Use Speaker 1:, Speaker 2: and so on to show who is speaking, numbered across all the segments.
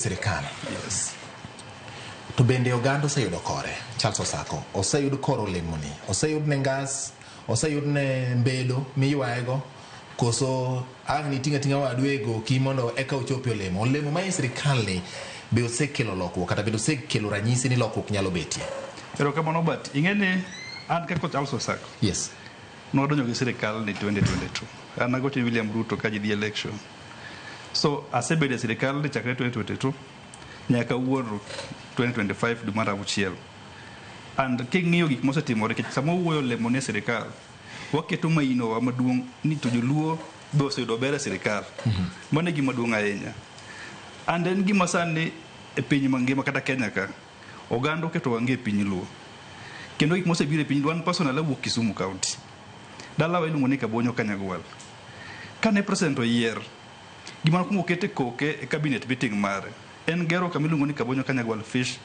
Speaker 1: Sirikal.
Speaker 2: Yes.
Speaker 1: To bende oganda oseyudo kore, Charles Osako, oseyud kor olemoni, oseyud ne ngas, oseyud ne mbedo miywaego, koso ang' niting'a ting'a wadu e goki mondo eka ochopi olemo. Olemo ma e sirikal ni be osekelo lokruok kata bende osekelo ranyisi ni lokruok nyalo betie.
Speaker 2: Erokamano but ing'e ni an kaka Charles Osako
Speaker 1: Yes.
Speaker 2: nwadonjo gi sirikal ni 2022. An agocho ni William Ruto ka ji dhi election. So asebedo e sirikal ni chakre 2022 nyaka wuoro 2025 dwe mar auchiel. And king'iyo gik mosetimore nikech sama wawuoyo olemo ni e sirikal, waketo mainowa maduong' ni to joluo be oseyudo ber e sirikal. Mano e gima duong' ahinya. And en gima sani e piny mangima kata Kenya ka, oganda oketo wang'e e piny luo. Kendo gik mosebiro e piny luo, an personal awuok Kisumu County. Dalawa iluongo ni Kabonyo Kanyagwal. Kane president oyier, gima nokwongo oket e koke e cabinet meeting mare en gero kama iluongo ni Kabonyo Kanyagwal Fish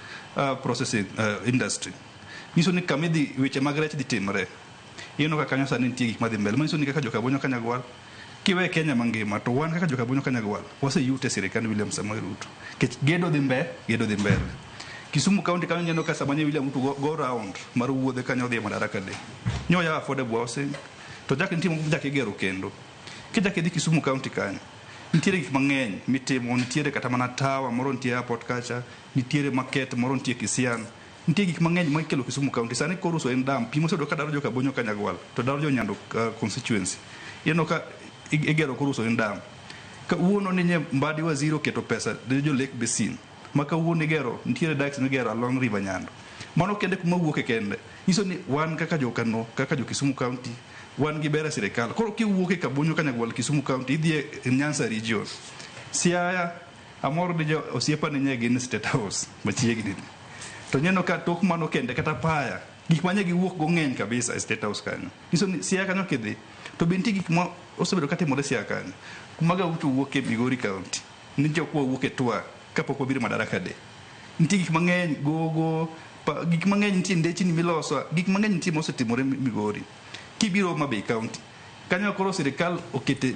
Speaker 2: Processing Industry. Nyiso ni kama idhi weche mag rech dhi timre. Ineno ka kanyo sani nitie gik madhi mbele. Manyiso ni kaka jo Kabonyo Kanyagwal kiwe Kenya mangima to wan kaka jo Kabonyo Kanyagwal waseyute e sirikand William Samoei Ruto. Nikech gedo dhi mbe, gedo dhi mbele. Kisumu County kanyo ineno ka sama nye William Ruto go, go round mar wuodhe kanyo odhi e Madaraka Day. Nyoyawo affordable housing to chak nitie moko michak igero kendo. Kichak idhi Kisumu County kanyo, nitiere gik mang'eny mitimo, nitiere kata mana tower moro nitie airport kacha, nitiere market moro nitie Kisian. Nitie gik mang'eny ma ikelo Kisumu County. Sani koro uso en dam, pi mosebedo ka daro jo Kabonyo Kanyagwal to daro jo Nyando constituency. Ineno ka igero koro uso en dam. Kawuono ni nye Mbadi Waziri oketo pesa ne jo Lake Basin ma kawuono igero nitiere dikes migero along River Nyando. Mano kende kuma wuoke kende. Nyiso ni wan kaka jo Kano, kaka jo Kisumu County, wan gi ber e sirikal. Koro kiwuok e Kabonyo Kanyagwal Kisumu County idhi e Nyanza region. Siaya amor ni jo osiepa ni nye gin State House machiegni. To neno ka tok mano kende kata paya gik manye giwuok go ng'eny kabisa e State House kanyo. Nyiso ni Siaya kanyo kidhi to be nitie gik ma osebedo katimore Siaya kanyo. Kuma Gaucho wuok e Migori County, ni jok wawuok e Twa kapok wabiro Madaraka Day. Nitie gik mang'eny gogo, pa, gik mang'eny nitie ndechni miloso, gik mang'eny nitie mosetimore Migori. Kibiro Homa Bay County, kanyo koro sirikal okete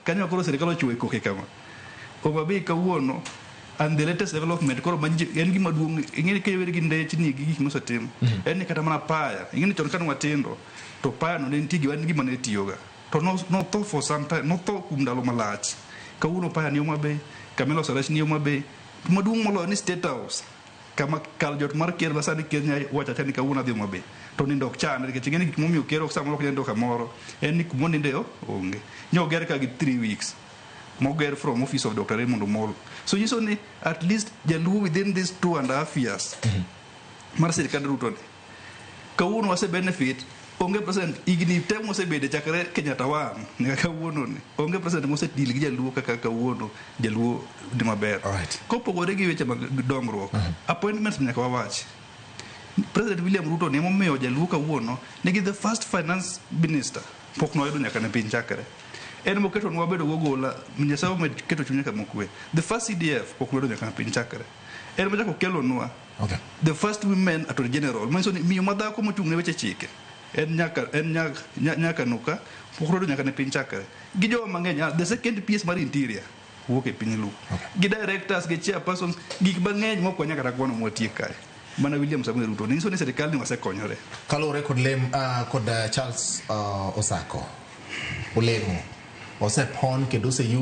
Speaker 2: kanyo koro sirikal ochuo e koke kama. Homa Bay kawuono and the latest development koro manji en gima duong' ing'e ni kiweri gi ndechni gi gik mosetim en ni kata mana paya ing'e ni chon kane watindo to paya no ne nitie gima en gima ne tiyoga to notho for some time notho kuom ndalo malach kawuono paya ni Homa Bay kama ilose rech ni Homa Bay to maduong' moloyo ni State House kama kar jot mar ker ma sani ker nya wacho acha ni kawuono adhi Homa Bay to nindo ok chande nikech ing'e ni gik momiyo ker ok samoro ok nyal nindo kamoro en ni kuma oninde onge nyoger ka gi 3 weeks moger from office of Dr. Raymond Omolo. So nyiso ni at least jaluo within these 2.5 years mar sirikand Ruto ni kawuono wase benefit onge president higni te mosebede chakre Kenyatta one nyaka kawuono ni onge president mosedeal gi jaluo kaka kawuono jaluo ni maber. Kopogore gi weche mag dongruok, appointments nyaka wawach. President William Ruto ni emomiyo jaluo kawuono nigi the first finance minister pok noyudo nyaka ne piny chakre. En moketonwa wabedo gogola, Nyasaye omed keto chunye kama okwe. The first CDF pok noyudo nyaka ne piny chakre. En mochako kelonwa the first women attorney general manyiso ni miyo madhako mochung' ne weche chike en nyaka en nyaka nuka pok noyudo nyaka ne piny chakre. Gi jowa mang'eny, the second PS mar interior wuok e piny Luo. Gi directors, gi chairpersons, gik mang'eny mok wanyal kata kwano mwatiek kae. Mana William Samoei Ruto nyiso ni sirikal ni wasekonyore.
Speaker 1: Kaluwore kod lem kod Charles Osako olemo osepon kendo oseyud.